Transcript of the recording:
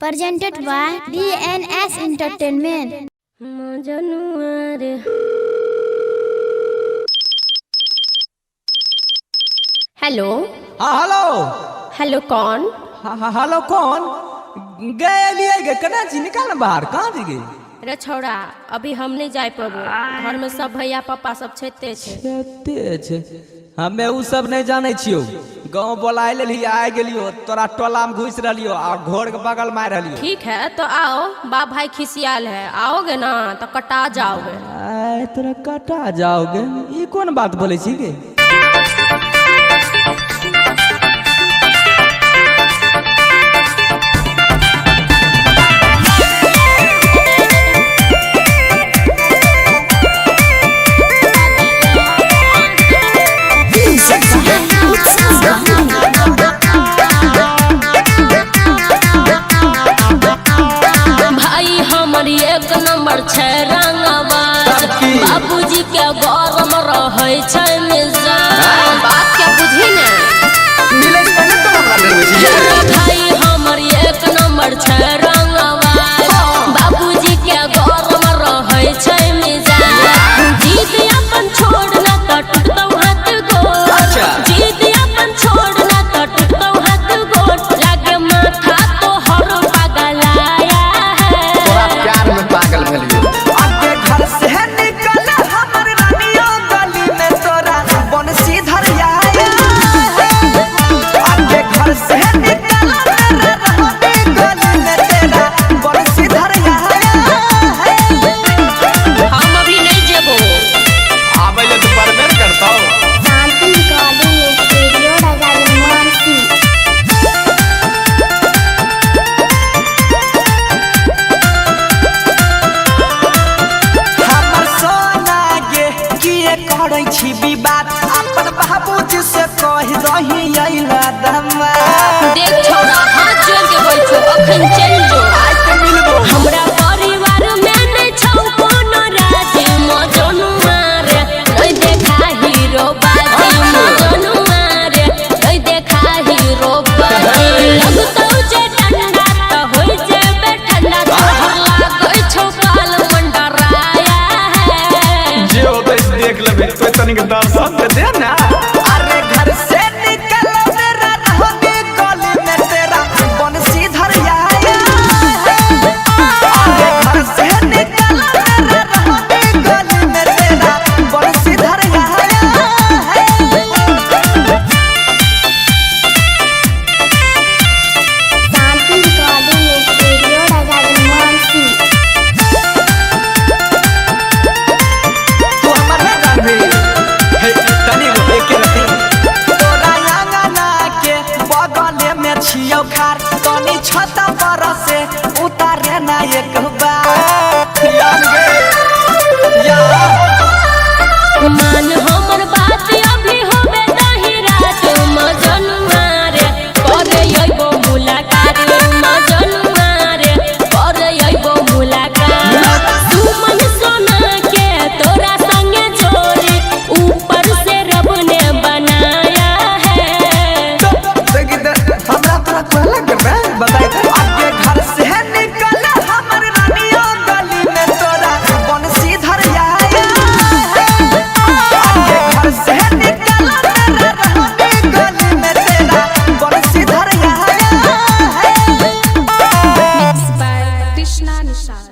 Presented by DNS Entertainment. मजनुआ रे। Hello. हाँ हेलो। हेलो कौन? हाँ हाँ हेलो कौन गए लिए गे कना जी निकाल ना बाहर कहाँ जी गे। रे छौड़ा अभी हम नहीं जाय पबो, घर में सब भैया पापा सब छैते छै। कते छै हमे उ सब नहीं जानै छियौ। गाँव बोलाय लेलियै आइ गेलियो तोरा टोला में घुसि रहलियो आ घर के बगल में आ रहलियो। ठीक है तो आओ, बाप भाई खिसियाल है, आओगे ना तो कटा जाओगे। आय तोरा कटा जाओगे ई कोन बात बोलै छी गे। भाई हमर एक नंबर छै रंगबाज, बाबूजी के गरम रहै छै मिजाज। बात के बुझी ने भाई हमर एक नंबर छै रंगबाज, बाबूजी के गरम रहै छै मिजाज। जीद अपन छोड़ ना त टूटतौ हाथ गोड़, जीद अपन छोड़ ना त टूटतौ हाथ गोड़। लागे माथा तोहर पगलाया है। तोरा प्यार में पागल भेलियो। आगे घर से निकल हमर रानियो गली में तोरा बंसी धरिया। आगे घर से निकल मेरा रानी गली में तेरा बंसी धरिया। हम अभी नहीं जेबो। आबै ले तो परमेर करतौ। Shanti Recording Studio, Raja Mansi. हमर सोना गे किए करै छी विवाद, अपन बाबूजी से कहि दही अइला दमा। देख छौड़ा हाथ जोड़ के बैठो, अखन चल जो। हमरा परिवार में नहीं छौ कोनो राजी, मजनुआ रे नहीं देखा हीरो बाजी। मजनुआ रे नहीं देखा हीरो बाजी। लगतौ जे ठंडा त होइ जेबे ठंडा, तोहर लागै छौ काल मंडराया है। जे होतै से देख लेबै, तो तनिक दर्शन तऽ दे ना। अरे घर से निकल मेरा रानी गली में तेरा बंसी धरिया। अरे घर से निकल मेरा रानी गली में तेरा बंसी धरिया। Shanti Recording Studio, Raja Mansi. तू हमर ना जानबी हे तनी गो एके रति। तोरा आंगना के बगले में छियौ खार, तनी छत पर से उतारे ना एक बार। यार गे यार मान हमर बात अभी होबे नहीं रात, मजनुआ रे करे अइबो मुलाकात। मजनुआ रे करे अइबो मुलाकात। सुमन सोना के तोरा संगे जोड़ी ऊपर से रब ने बनाया है। देखी तऽ हमरा तोरा कहला करबै बताइ तऽ। आगे घर से निकल हमर रानियो गली में तोरा बंसी धरिया। आगे घर से निकल मेरा रानी गली में तेरा बंसी धरिया। By Krishna Nishad.